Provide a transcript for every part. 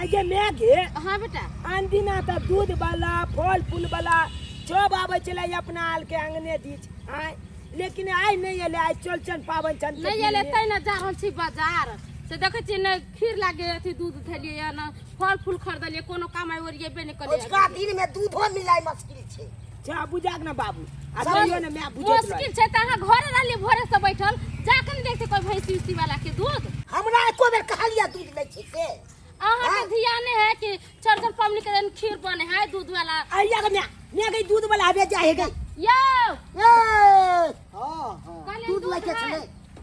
आइ गे my गे। हाँ बेटा। आन दिना तऽ दूध वाला फल फूल वाला सब आबै छलै अपना आल के अंगने दिस आय, लेकिन आइ नहि एलै। आइ चौरचन पाबनि छनि नहि एलै तै ने जा रहल छी बाजार से। देखै छियै ने खीर लागे अथी दूध धलियै या ने फल फूल खरीदलियै, कोनो काम आइ ओरियेबे नहि करियै। अजुका दिन में दूधो मिलाय मुश्किल छै। अच्छा बुझाक ना बाबू, आ कहियो ने my बुझैत रहै। मुश्किल छै तऽ अहाँ घरे रहलियै भोरे से बैठल, जाके ने देखते कोई भैंसी उसी वाला के दूध। हमरा एको बेर कहलियै दूध लै छै से? अहाँ के ध्यान है कि चौरचन पबनी के दिन खीर बने है दूध वाला। आइया के my, my के दूध वाला हबे जा हे गई। यो। ए। हाँ हाँ। कहलियै दूध लै के है। छलै।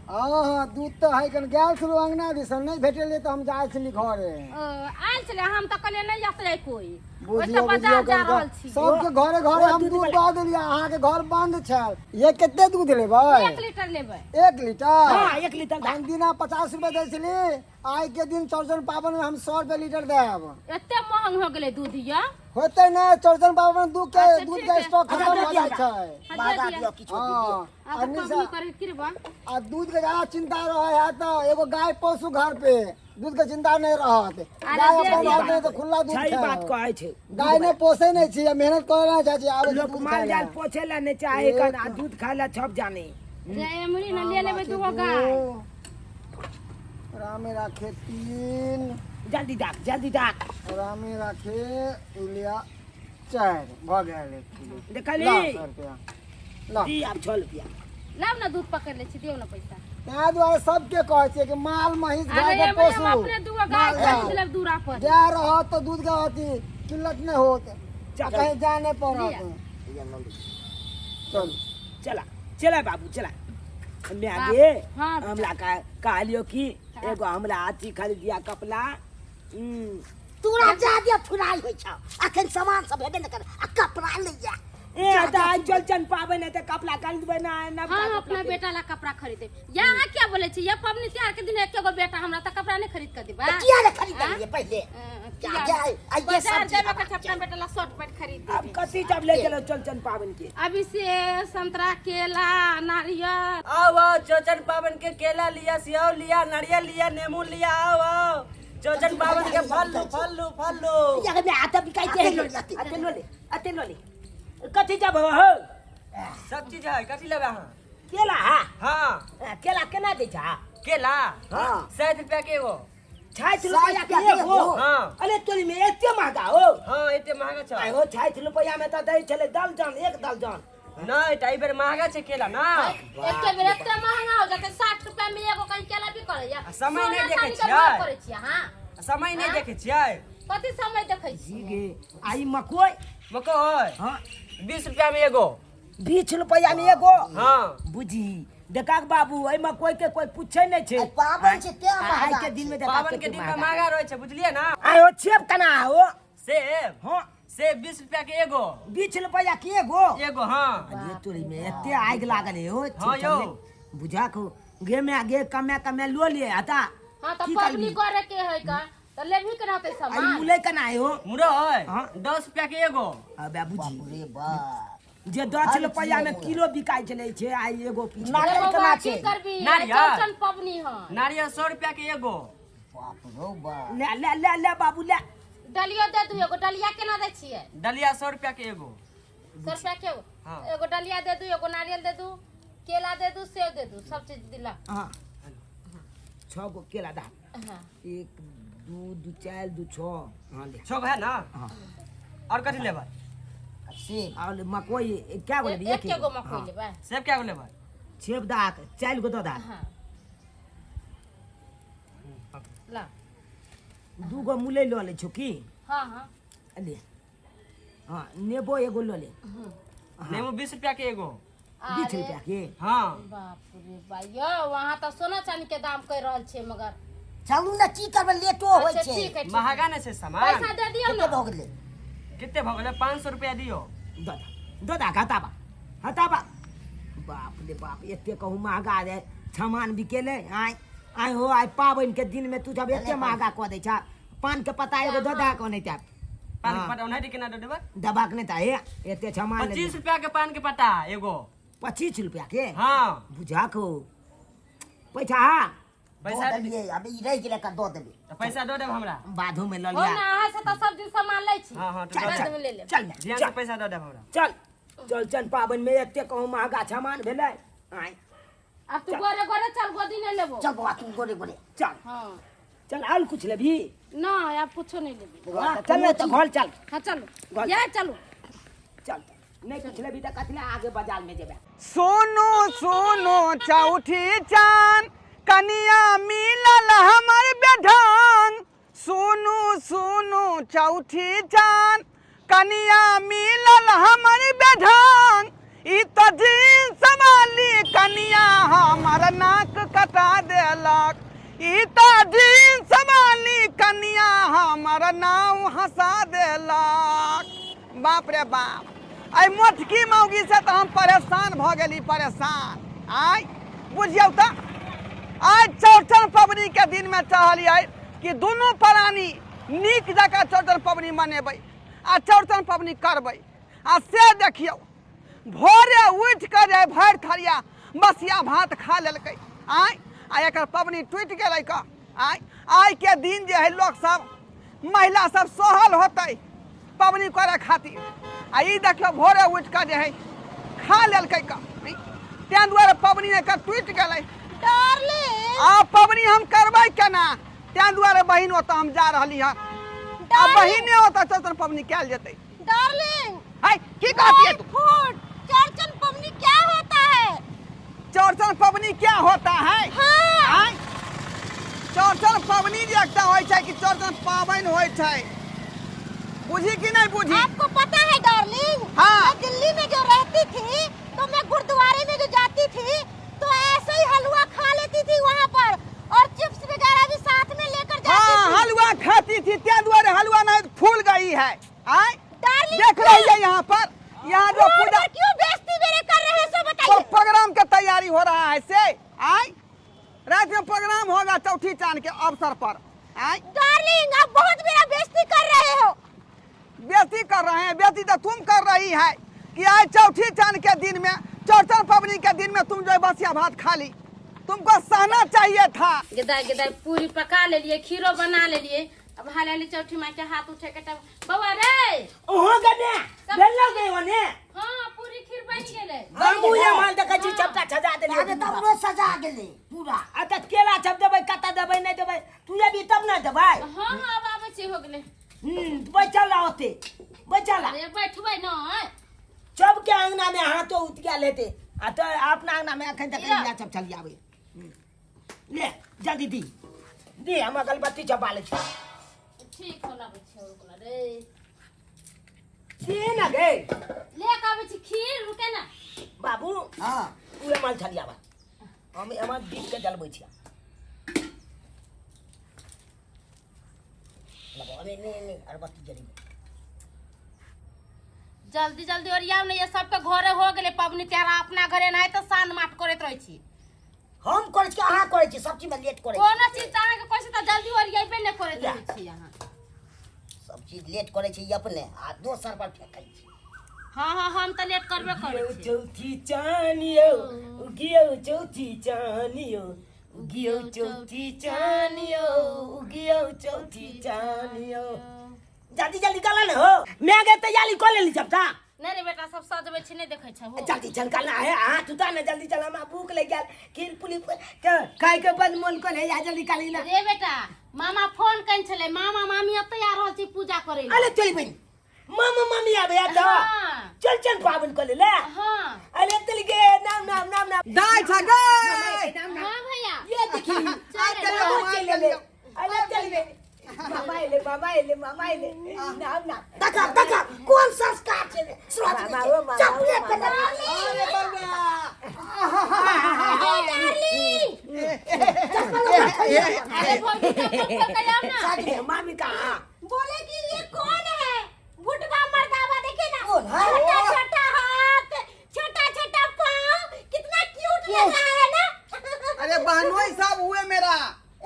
हाँ हाँ, दूध तऽ है। कन गेल छलहुँ अंगना दिसन, नहि भेटल तऽ हम जाइ छली घरे। ओ, आयल छलै, हम तऽ कहलियै नहि जतै कोई। बुझियौ ओहिसँ बाजार बुझियौ जा कन रहल छी। सबके घरे घरे ओ हम दूध दूध वाला। दऽ देलियै, अहाँके घर बंद छल। ये कते दूध लेबै? 1 लीटर लेबै। 1 लीटर? हाँ, 1 लीटर दा। हम दिना 50 रुपए दै छली, आइ के दिन चौरचन पाबनि में हम 100 रुपए लीटर देब। एते महंग हो गेलै दूध या? होते नहि, चौरचन पाबनि में दूध के अच्छा, दूध ठीक के है। स्टॉक खत्म अच्छा, हो दे जाइ दिअ। छै। हाँ, दे महगा दिअ। दियौ किछो दियौ। हाँ। आ आ तऽ निशा पबनी करे किरबा। आ दूध के ज्यादा चिंता रहे है तऽ एगो गाय पोसू घर पे, दूध के चिंता नहीं रहत। अरे गाय दे अपन दिअ। रहत नहि तऽ खुला दूध सही बात खायब। कहै छै। गाय नहि पोसै नहि छी आ मेहनत करे नहि चाहै छी, आबै छै लोक दूध माल खाय जाल लए। पोछे ला नहि चाहे कन, आ दूध खाय ला सब जाने। जे एमरी ने ले लेबै दूगो गाय। दू, रामे राखे तीन। जल्दी डाक, जल्दी डाक। रामे राखे लिया चारि, भऽ गेल 1 किलो। देखली? ला 100 रुपया ला। दी आब 6 रुपया। लाउ ने, दूध पकड़ लै छी, दियौ ने पैसा। ताहि दुआरे सबके कहै छियै कि माल महींस अरे गाय के एमरी हम पोसू। अपने दूगो गाय माल खरीद लेब दूरा पर। गाय रहत तऽ दूध के अथी किल्लत नहि होत चल। आ कहीं जाय नहि पड़त। लिअ, लऽ लिअ। चल। चला चला बाबू चला। my गे। हाँ। हमरा कहलियो कि एगो हमरा अथी खरीदिया कपड़ा। तोरा जादे फुराइ होइ छौ। अखन सामान सब हेबे ने कर आ कपड़ा लैया। ए तऽ आइ चौरचन पाबनि है तऽ कपड़ा खरीदबै ना नवका? हाँ। कपड़ा अपना बेटा ला कपड़ा खरीदे या अहाँ क्या बोले छी? ये पबनी त्योहार के दिन एके गो बेटा हमरा, तऽ कपड़ा नहीं खरीद के देबै? तऽ किया ने खरीदलियै पहिले? किया? जा, जा, आइये बाजार सब्जी जेबे के अपना बेटा ला शर्ट पैंट खरीद आब देबै। कथी सब ले गेलो चौरचन पाबनि के? अभी से संतरा, केला, नारियल। आओ आओ, चौचन पावन के केला लिया, सेव लिया, नारियल लिया, नेमू लिया। आओ आओ, चौचन पावन के फल लू, फल लू, फल लू। या गे my, आता बिकाइ छै। अते लो, अते। अते लो ले, अते लो ले। कथी जब हो? सब चीज है। कथी लेबै अहाँ? केला हा? हाँ। केला केना दै छा? केला? हाँ। 60 रुपया के एगो। 60 रुपया के एगो? हाँ। अरे तोरी में एते महंगा हो? हाँ, एते महंगा छै। आइ हो, 60 रुपया में तऽ दै छलै दर्जन, एक दर्जन। नहीं, तऽ एहि बेर महंगा छै केला ना। एके बेर एते महंगा हो जाते, 60 रुपया में एगो कहीं केला भी करैया? आ समय नहि सोना देखै चांदी के छियै? भाव करै छियै अहाँ? समय नहि देखै छियै? कथी समय देखै जी छियै? गे, आ ई मकई? मकई? हाँ। 20 रुपया में एगो। 20 रुपया में एगो? हाँ। बुझी देखा बाबू, एहि मकई के कोई पूछे नहीं छै। आइ पाबनि छै तें आइ महगा के दिन में देखा पावन के दिन में महंगा रहै छै, बुझलियै ना? आइ हो, छेब केना हो? सेब? हाँ। सेब 20 रुपया के एगो। 20 रुपया के एगो? एगो, हाँ। अरे तोरी में एते आगि लागल है हो। हाँ यौ। बुझा को गे में गे, कमे कमे लो ले आता। हाँ तऽ की पबनी करबी? करे के है का तऽ लेबही के रहतै आई सामान। मुलै केना है हो? मुरई? हाँ। 10 रुपया के एगो। अबे बुझी। बाप रे बाप। जे 10 रुपया में किलो बिकाइ छलै छै, आइ एगो पीछे। नारियल बौआ, केना की छै? करबी? आइ नारियल? चौरचन पबनी है। नारियल 100 रुपया के एगो। बाप रो बाप। ले ले ले ले बाबू ले। डलियो दे दू एगो। डलिया केना दै छियै? डलिया 100 रुपया के एगो। 100 रुपया के एगो? हाँ। एगो डलिया दे दू, एगो नारियल दे दू, केला दे दू, सेब दे दू, सब चीज दिला। हाँ, छह गो केला दा। हाँ। एक, दू, दू, चारि, दू, छः, हाँ ले। छः गो है ना? हाँ। और कथी लेबै? सेब। और मकई क्या गो लेबी? एक एगो मकई लेबै। सेब क्या गो लेबै? छेब दा, चारि गो दऽ दा। हाँ, ला। दू गो मुलै लऽ लै छौ की? हाँ हाँ। ले, हाँ, नेबो एगो लऽ ले। नेबो 20 रुपया के एगो। 20 अरे रुपया के? हाँ। बाप रे बा, यौ वहाँ तऽ सोना चांदी के दाम कहि रहल छै मगर। चलू ने, की करबै, लेटो होइ अच्छा छै। ठीक है, ठीक। महंगा ने छै सामान। पैसा दे दियौ कते ने। भऽ गेलै? कते भऽ गेलै? 500 रुपया दियौ। दऽ दा, दऽ दा। हटाबा, हटाबा। बाप रे बाप, एते कहूँ महगा रे सामान बिकेले आइ। आइ हो, आइ पाबनि के दिन में तू जब एते महगा कऽ दै छा। पान के पत्ता एगो दऽ दा कऽ, नहि तऽ पान के हाँ। पत्ता ओनाहिते केना दऽ देबै? दबाक नहि तऽ हे, एते सामान लेबै। 25 रुपया के पान के पत्ता एगो। 25 रुपया के? हाँ। बुझा को पैसा। पैसा दऽ देलियै, अब ई रहि गेलै, एकर दऽ देबै। तऽ पैसा दऽ देब हमरा। बाधो में लऽ हो लिया। ना, अहाँ से तऽ सब दिन सामान लै छी। हाँ हाँ, तऽ चल दऽ चल देब। में ले लेब। चल ने, ध्यान से चल पैसा दऽ देब हमरा। चल चल चल। पाबनि में एते कहूँ महगा सामान भेलै आय। अब तू गोरे गोरे चल, गोदी नहीं लेबो। चल बौआ, तू गोरे गोरे चल। हाँ। चल, आल कुछ लेबही? ना, अब कुछो नहीं लेबी। बौआ, चल ने तऽ घर चल। हाँ चलो। गोल। ये चलो। चल, नहीं कुछ लेबही तऽ कथी लए आगे बाजार में जेबै? सोनो सोनो चौठी चान, कनिया मिलल हमर बेढंग। सोनू सोनू चौठी चान, कनिया मिलल हमर बेढंग। ई तऽ जींस वाली कनिया हमर नाक कटा देलक। ई तऽ जींस वाली कनिया हमर नाव हंसा देलक। बाप रे बाप, एहि मोटकी मौगी से तऽ हम परेशान भऽ गेली, परेशान। आय बुझियौ तऽ आइ चौरचन पबनी के दिनमे चाहलियै कि दुनू प्राणी नीक जकाँ चौरचन पबनी मनेबै आ चौरचन पबनी करबै, आ से देखियौ भोरे उठि कऽ जे भरि थरिया बसिया भात खा लेलकै। आय आ एकर पबनी टूटि गेलै कऽ। आय आइके दिन जे है लोक सब महिला सब सहल होतै पबनी करे खातिर, आ ई देखियौ भोरे उठि कऽ जे है खा लेलकै कऽ, ताहि दुआरे पबनी एकर टूटि गेलै। डार्लिंग, आ पबनी हम करबै केना? ताहि दुआरे बहिन ओतऽ हम जा रहली हँ, आ बहिने ओतऽ चौरचन पबनी कयल जेतै। डार्लिंग। है की कहती है तू? फूड चौरचन पबनी क्या होता है? चौरचन पबनी क्या होता है? हाँ। आँय? चौरचन पबनी जे एकटा होइ छै कि चौरचन पाबनि होइ छै, बुझी कि नहीं बुझी? आपको पता है डार्लिंग? हाँ। मैं दिल्ली में जो रहती थी तो मैं गुरुद्वारे में जो जाती थी तो ऐसे ही हलवा खा लेती थी वहाँ पर और चिप्स वगैरह भी साथ में लेकर जाती हाँ थी। हलवा खाती थी, त्या दुआरे हलवा नहीं फूल गई है। आय डार्लिंग, देख रही है यहाँ पर, यहाँ जो रोड पूजा पर क्यों बेइज्जती मेरे कर रहे हैं, सो बताइए। प्रोग्राम का तैयारी हो रहा है से आय रात में प्रोग्राम होगा चौथी चांद के अवसर पर। आय डार्लिंग, आप बहुत मेरा बेइज्जती कर रहे हो। बेइज्जती कर रहे हैं? बेइज्जती तो तुम कर रही है कि आज चौथी चांद के दिन में, चौरचन पबनी के दिन में तुम जो है बसिया भात खा ली, तुमको सहना चाहिए था। गेदाय गेदाय पूरी पका लेलिए, खीरो बना लेलिए। अब हाल हाल चौठी माई के हाथ उठे के टाइम। बौआ रे, ओहो गने भेलो गे ओने। हाँ, पूरी खीर बन गेलै। हमहूँ ये माल देखै छी सबटा सजा देलियै। अरे तब रोज सजा गेलै पूरा। आ तऽ केला सब देबै, कतऽ देबै नहि देबै, तू एबी तब ने देबै। हाँ हाँ, अब आबै छी, हो गेलै। बैठल रह ओते, बैठल रह। अरे बैठबै न। सबके अंगना में हाथो उठ गेल हेतै, आ तऽ अपना अंगना में एखन तक इएह सब चलि आबै। ले जल्दी दी दी, हम अगरबत्ती चपा लै छी। ठीक हो, लाबै छी, रुकला रे। दे ना गे। ले के आबै छी खीर, रुके ना। बाबू। हाँ। तू एमहर चलि आबह, हम एमहर दीप के जलबै छी। अरे नहीं नहीं, अगरबत्ती जलेबै। जल्दी जल्दी ओरियाउ ने, ये सबके घरे हो गेलै पबनी तिहार, अपना घरे नहि तऽ सान माट करैत रहै छी। हम करै छी, अहाँ करै छी, सब चीज में लेट करै छी। कोनो चीज तऽ अहाँके कहै छी तऽ जल्दी ओरियेबे नहि करैत रहै छी अहाँ। सब चीज लेट करै छी अपने आ दोसर पर फेकै छी। हाँ हाँ, हम तऽ लेट करबे करै छी। चौथी चानियो उगियो, चौथी चानियो उगियो, चौथी चानियो उगियो, चौथी चानियो। जल्दी जल्दी गला ने हो, मैं गे तैयारी कऽ लेली सबटा। नहि रे बेटा, सब सजबै छी, नहि देखै छहो? जल्दी चल कल है, हाथ उठा ने, जल्दी चल, हमरा भूख लग गेल, खीर पुली के खाय के बड़ मन करे या, जल्दी काली ना। रे बेटा, मामा फोन कन छलै, मामा मामी एतै आ रहल छी पूजा करै लए। अरे चल बहिन, मामा मामी आबे आ तऽ हाँ। चल चल पाबन कर ले। हाँ। अरे चल गे, नाम नाम नाम नाम दाय छ गई। नाम नाम। हाँ भैया। ये देखी। चल। चल चल ले। अरे चल ले, मामा एले, मामा एले, मामा एले, नाम नाम। तका तका, कोन संस्कार छै रे? सुरत मामा ओ, मामा ओ, चपले मामा। पे अरे बौआ। डार्लिंग, अरे भौजी, चप्पल खोल के आउ ना। मामी कहाँ? बोले कि ये कौन है बुढ़वा मर्दावा, देखे ना, कौन है? छोटा छोटा हाथ, छोटा छोटा पाँव, कितना क्यूट लग रहा है ना? अरे बहनोई साहब हुए मेरा,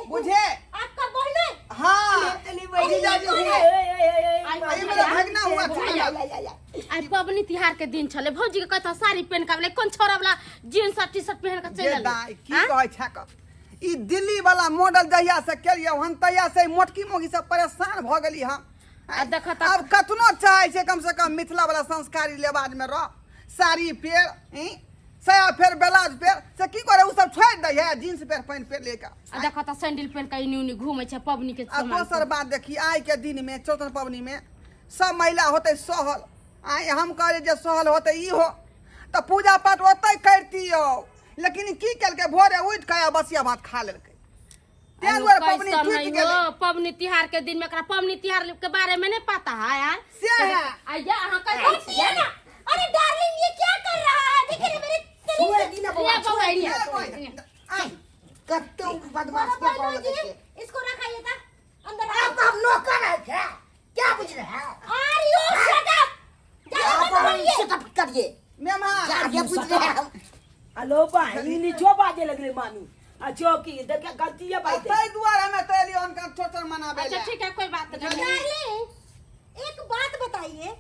बुझे? आपका बहन? हाँ, जीजाजी हुए। अरे मेरा भगना हुआ था। आइ पबनी तिहार के दिन छलै, भौजी के कहता साड़ी पहन के आबले, कोन छोरा वाला जींस आ टी शर्ट पहन के चलि जे एलै। दाइ की कहै छै क, ई दिल्ली वाला मॉडल जहिया से केलियै हन तहिया से ई मोटकी मोगी सब परेशान भऽ गेली हम। आ देखऽ तऽ आब कतनो चाहै छै कम से कम मिथिला वाला संस्कारी लेबाज में रह, साड़ी पेर, ई साया फेर ब्लाउज पेर, से की करे उ सब छोड़ि दै है जींस पेर पैंट पेर लेके। आ देखऽ तऽ सैंडल पहिन कऽ एनी ओनी घूमै छै पबनी के आ सामान। दोसर बात देखी, आइ के दिन में चौथन पबनी में सब महिला होते सहल। आइ हम कहलियै जे सहल होते ई हो तऽ पूजा पाठ ओतै करतियौ, लेकिन की केलकै भोरे उठि कऽ आ बसिया भात खा लेलकै। तें दुआरे पबनी कैसन टूटि है गेलै। हो पबनी तिहार के दिन में? एकरा पबनी तिहार के बारे में नहीं पता है यार। से है। आइया अहाँ कैसे हटिए ना। अरे डार्लिंग, ये क्या कर रहा है? देखिए ना मेरे छुए दी ना बौआ, ये बौआ, छुए दी ये। ना। ए, आइ, कते बदमाश के बहनों पाव जी, लगे छै। इसको रखाइए था अंदर। आप हम नौकर है क्या? क्या बुझ रहे हैं? Are you shut up? ज्यादा आप मत हम बोलिए। शट अप करिए। मेहमान क्या बुझ रहे हैं हम? हेलो भाई, नीचो बाजे लगले मामी। आ चौकी देख गलती है भाई। ताहि दुआरे हमे तऽ एलियै हुनका चौचर मनाबै अच्छा लए। ठीक है, कोई बात नहीं। डार्लिंग, एक बात बताइए,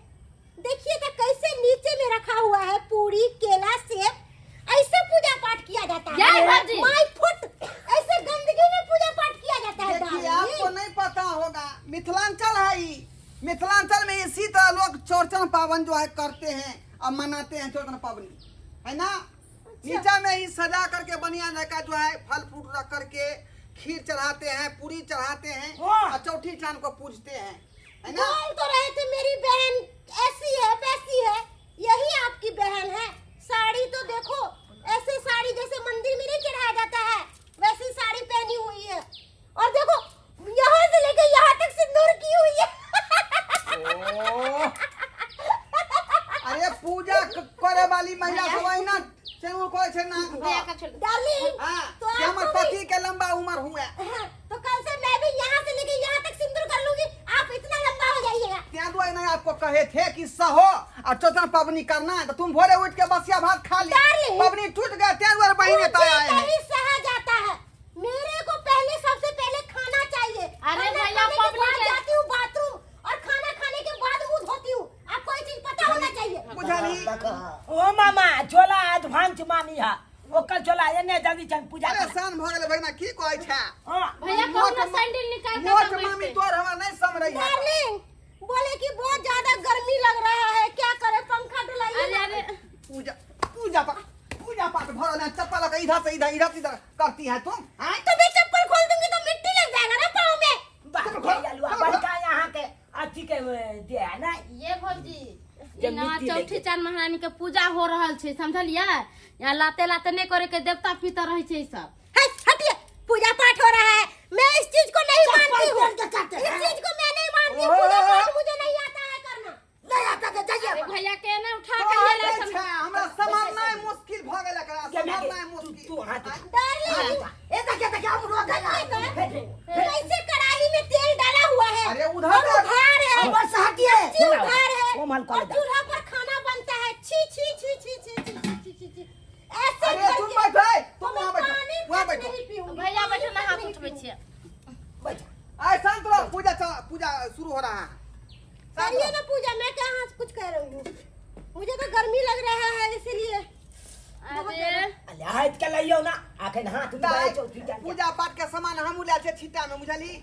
देखिए तो कैसे नीचे में रखा हुआ है पूरी केला सेब, ऐसे पूजा पाठ किया जाता है? जय भौजी। My foot, ऐसे गंदगी में पूजा पाठ किया जाता है? देखिए डार्लिंग। आपको नहीं पता होगा, मिथिलांचल है ई। मिथिलांचल में इसी तरह लोग चौरचन पावन जो है करते हैं और मनाते हैं चौरचन पावनी, है ना। नीचा में ही सजा करके बढ़िया जगह जो है फल फ्रूट रख करके खीर चढ़ाते हैं, पूरी चढ़ाते हैं और चौथी चांद को पूजते हैं, है ना। बोल तो रहे थे मेरी बहन ऐसी है वैसी है, यही आपकी बहन है। साड़ी तो देखो, ऐसे साड़ी जैसे मंदिर में नहीं चढ़ाया जाता है वैसी साड़ी पहनी हुई है, और देखो यहाँ से लेके यहाँ तक सिंदूर की हुई है। ओह, अरे पूजा करे वाली महिला सब अहिना सिंदूर करे छै नाक पर। भैया का छोड़ दो। डार्लिंग, हाँ, तो कि हमर आपको भी पति के लंबा उम्र हुए। हाँ, तो कल से मैं भी यहाँ से लेके यहाँ तक सिंदूर कर लूंगी, आप इतना लंबा हो जाइएगा। त्या दुआरे नहीं आपको कहे थे कि सहो और चौथन पबनी करना है तो तुम भोरे उठ के बसिया भात खा ली, डार्लिंग, पबनी टूट गया, त्या दुआरे बहिने मुझे तय आए हैं। नहीं सहा जाता है, मेरे को पहले सबसे पहले खाना चाहिए। अरे खाना भैया, खाने के पबनी बाद के- जाती हूँ बाथरूम और खाना खाने के बाद मुंह धोती हूँ। आपको ये चीज पता होना चाहिए। बुझलही? ओ मामा, झोला एडवांस मामी है, ओकर झोला एने जल्दी चल पूजा कर। परेशान भऽ गेलै बहिना, की कहै छै? हाँ। भैया मोट कहू ना सैंडल निकाल के मोट तब मामी बैठते। तोर हमरा नहीं समझ रही है। डार्लिंग बोले कि बहुत ज्यादा गर्मी लग रहा है, क्या करे, पंखा डुलाइए अरे ना। अरे पूजा पूजा पाठ पूजा पाठ भरल है, चप्पल लगा इधर से इधर इधर से इधर करती है तुम। हाँ? तो मैं चप्पल खोल दूंगी तो मिट्टी लग जाएगा ना पाँव में। बाप रे, अलुआ बड़का यहाँ के अथी के दे है ना। ये भौजी, जे ई ना मिट्टी चौठी लेके। चांद महारानी के पूजा हो रहल छै, समझलियै? यहाँ लाते लाते नहीं करे के देवता पितर रहै छै ई सब। है, हटिए, पूजा पाठ हो रहा है, मैं इस चीज को नहीं चप्पल मानती हूँ। पहन के करते इस हैं। चीज को मैं नहीं मानती, ओहो। पूजा पाठ मुझे नहीं आता है करना। नहीं आता तो जाइए। अरे भैया के ना उठा के कहै ले ला छै, हमरा समझनाइ मुश्किल भऽ गेल एकरा, के मैं- समझनाइ तू मुश्किल। तू हाथ डार्लिंग, ए देखिए देखिए हम रोक गया। कैसे कढ़ाई में तेल डाला हुआ है। अरे उधर और देख। उधार है, बस हटिए। सब्जी उधार है, ओ माल और कॉलेज। चूल्हा पर खाना बनता है। छी छी छी छी छी छी छी छी छी छी। ऐसे अरे तुम करके बैठो, ए, तो तुम मैं वहाँ बैठो, पानी वहाँ तक बैठो। नहीं पीऊंगी। भैया बैठो ना, पानी हाथ तक नहीं उठबै पीऊंगी। छियै। बैठ। आइ शांत रहो, पूजा शुरू हो रहा है। शांत करिए रहो। ना पूजा, मैं क्या हाथ कुछ कह रही हूँ, मुझे तो गर्मी लग रहा है इसीलिए। अरे अरे हाथ के लइयो ना, आखन हाथ उठबै चौथी चांद के। पूजा पाठ के सामान हम ले छै छिट्टा में, बुझली?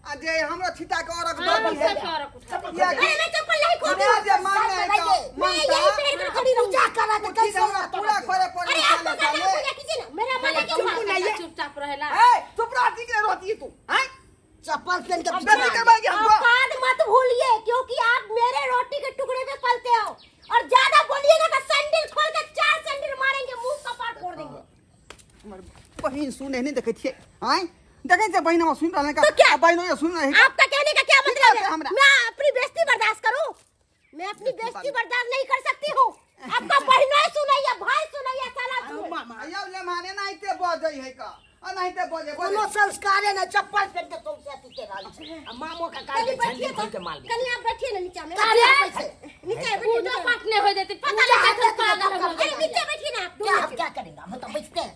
आ जे हमरो छिट्टा के औरक हाँ, दऽ दिहे। सबके औरक उठा दे। किया अरे मैं चप्पल नहीं खोलती हमरा हूँ। जे मांगने है तऽ मैं मांगता। यही पहन कर खड़ी रहूंगी। पूजा करा ओ तो चीज कैसे हमरा होता पूरा बाटे? करे पड़े अरे आपको साले करना है साले। पूजा कीजिए ना, मेरा मन है भैया क्यों चुप मारता है? चुपचाप रहेला। ए, चुप रह, ठीक नहीं रहती है तू, हैं? चप्पल पहन के अब पीछे बेटी करवाएगी हमको। औकात मत भूलिए, क्योंकि आप मेरे रोटी के टुकड़े पे पलते हो, और ज्यादा बोलिएगा तो सैंडल खोल के 4 सैंडल मारेंगे, मुंह कपाट फोड़ देंगे। हमर बहिन सुने नहीं देखै छियै, आँय? देखै छियै बहिन हमर सुनि रहल है का? तो क्या? आ बहिनो ये सुनि रहल है का? आपका कहने का क्या की मतलब कहते है? हमरा? मैं अपनी बेइज्जती बर्दाश्त करूं? मैं अपनी बेइज्जती बर्दाश्त नहीं कर सकती हूँ। आपका बहनों सुने या भाई सुने या साला सुने। मामा आयौ ले माने नाहिते बजै है का, अनाहिते बजै बजै। कोनो संस्कारे न, चप्पल पहन के सौंसे अथी के रहल छै। आ मामो के काज कहीं जे बैठिए झंडी तो खोल के मार दे। कहीं आप बैठिए ना नीचा में। अरे, नीचे बैठिए, पूजा नीचे। पाठ नहीं हो जाती, पता पूजा नहीं कैसे होते पागल तो हो अरे गया। नीचे बैठिए ना आप क्या दोनों। हम क्या करेंगे, हम तो बैठते हैं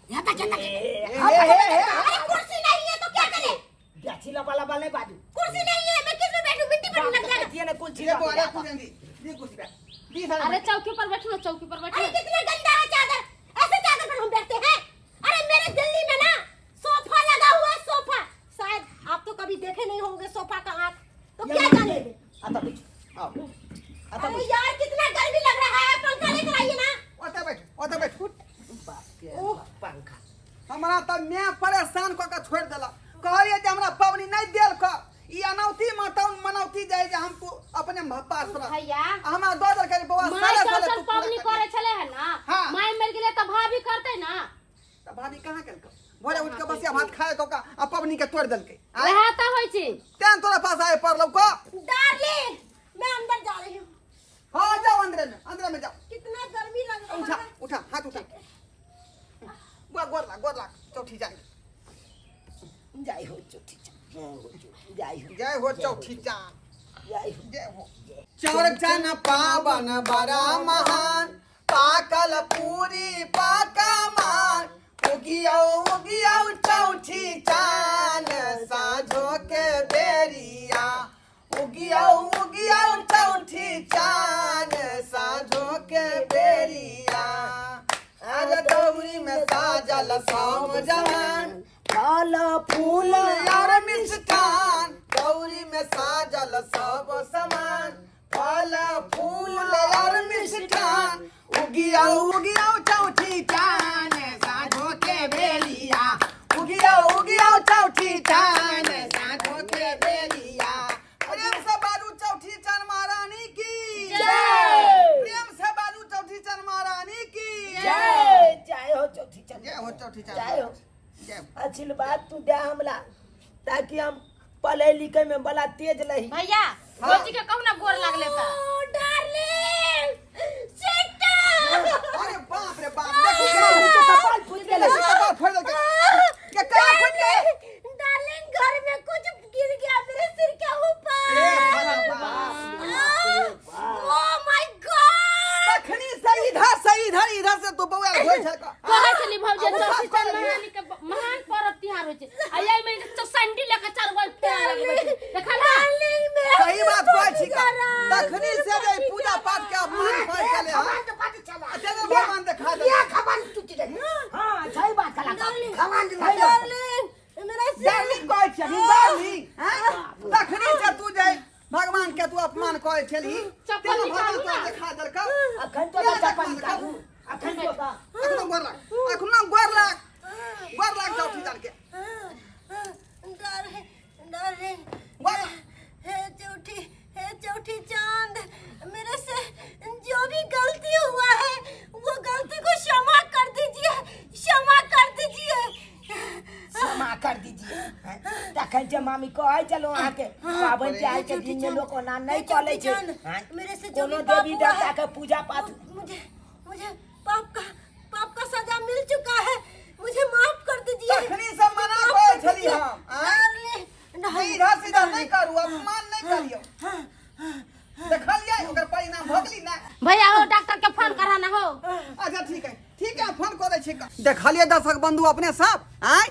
यहाँ तक, यहाँ तक। हे, हे, हे, हे। अरे कुर्सी नहीं है तो क्या करें? बेची लबा लबा नहीं बाजू। कुर्सी नहीं है, मैं किस में बैठूं? मिट्टी पर लग जाएगा। ये ना कुल ये चीज बोले कुछ नहीं, दी कुछ पे। दी सारे अरे चौकी पर बैठो ना, चौकी पर बैठो। अरे कितना गंदा है चादर, ऐसे चादर पर हम बैठते हैं? अरे मेरे दिल्ली में ना अतऽ बैठ आओ अतऽ अरे बैठ यार कितना गर्मी लग रहा है, पंखा लेकर आइए ना। ओतऽ बैठ, ओतऽ बैठ। बाप रे बाप, पंखा। हमरा तऽ माय परेशान कऽ के छोड़ि देलक। कहलियै जे हमरा पबनी नहि देल कऽ, ई अनौती मतौन मनौती जाइ जे हम तू अपने पास रह। भैया आ हमरा दऽ देलकै रे बौआ, माय साले साले चौचन तू पूरा पबनी करिहे। करे छले है ना। हाँ। माय मर गेलै तऽ भाभी करतै ना। तऽ भाभी कहाँ केलकै? भोरे उठि कऽ बसिया भात खाय कऽ आ पबनी के तोड़ि देलकै। आँय? वएह तऽ होइ छै। तें तोरा पास आए पड़लौ कऽ। डार्लिंग मैं अंदर जा रही हूँ। हाँ जाओ अंदरे में, अंदरे में जाओ। कितना गर्मी लग रहा उठा है। उठा हाथ उठा। बुआ गोर लाग, गोर लाग चौठी जान। जय हो चौथी चाँद, जय हो चौथी, जय हो, जय हो चौठी जान, जय हो। जय हो। चौरचन पावन बड़ा महान, पाकल पूरी पकवान, उगियो उगियो चौठी चान, साँझो के बेरिया, उगियो उगियो चौठी चान, साँझो के बेरिया। अरे दौरी में साजल साम जवान, फल फूल फूल और मिष्ठान, दौरी में साजल सब समान, फल फूल और मिष्ठान, उगियो उगियो चौथी चान, साँझो के बेरिया, उगियो उगियो चौथी चान, साँझो के बेरिया। प्रेम से बाजू चौथी चान महारानी की जय। प्रेम से बाजू चौथी चान महारानी की जय जय हो चौथी चाँद, जय हो चौथी चान। जय हो। जय हो। आशीर्वाद तू दे हमरा ताकि हम पढ़े लिखे में बड़ा तेज रही। भैया भौजी के कहू ना गोर लागले तऽ। ओ डार्लिंग शिट। अरे बाप रे बाप, देखो के कपाल फूट गेलै। देखो कपाल फोड़ देलकै। के कहाँ फूट गए? डार्लिंग घर में कुछ गिर गया मेरे सिर के ऊपर। ए भगवान। ओ my God. तखनी से इधर से इधर, इधर से तू बौआ होय छल। कहै छली भौजी अब चौथी साफ कर चाँद लेलियै। महारानी के महान पर्व तिहार होइ छै आ एहि में सैंडल लऽ के चारू बगल फेर लगबै छै। देखल हँ? डार्लिंग मेरा सही बात कहै छी का। तखनी से जे पूजा पाठ के अपमान कहै छले हँ। खवान तो बात चला। आ तेरे भगवान देखा दे। ये खवान टूट गई। हाँ सही बात कला। खवान डार्लिंग मेरा सिर। डार्लिंग कहै छी डार्लिंग, हैं? तखनी से तू जे भगवान के तू अपमान कहै छलही, चप्पल तेना भगवान निकालू तोरा ना। देखा देलकौ। अखन तो चप्पल निकालू, अखन तो अखनो गोर लाग, अखनो गोर लाग, गोर लाग चौथी जान के। डार्लिंग डार्लिंग गोर लाग। हे चौथी, हे चौथी चांद, मेरे से जो भी गलती हुआ है वो गलती को क्षमा कर दीजिए, क्षमा कर दीजिए, क्षमा कर दीजिए। तखन जे मामी कहै छलहुँ अहाँके पाबनि तिहार के दिन में लोक ओना नहि हे चलै चौथी छै। चांद, आँय? मेरे से जो कोनो भी पाप देवी हुआ देवता है, के पूजा पाठ मुझे मुझे पाप का सजा मिल चुका है, मुझे माफ कर दीजिए। तखनी से मना माफ कहै कर छली दीजिए। हम, आँय? डार्लिंग, जे इधर से इधर नहि करू, अपमान नहि करियौ। देखलियै ओकर परिणाम भऽ गेली ना। भैया हो डॉक्टर के फोन करा ना हो। अच्छा ठीक है, ठीक है, फोन करै छी। देखलियै दर्शक बंधु अपने सब, आँय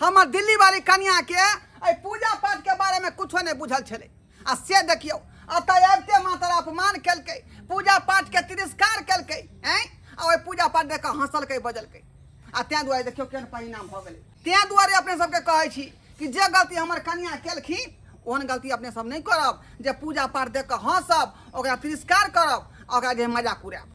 हमर दिल्ली वाली कनिया के एहि पूजा पाठ के बारे में कुछो नहि बुझल छलै, आ से देखियौ एतऽ आबिते मात्र अपमान केलकै, पूजा पाठ के तिरस्कार केलकै, आँय आ ओहि पूजा पाठ देख कऽ हँसलकै बजलकै, आ ताहि दुआरे देखियौ केहन परिणाम भऽ गेलै। ताहि दुआरे अपने सबके कहै छी कि जे गलती हमर कनिया केलखिन ओहन गलती अपने सब नहि करब, जे पूजा पाठ देख कऽ हँसब, ओकरा तिरस्कार करब आ ओकरा जे मजाक उड़ायब।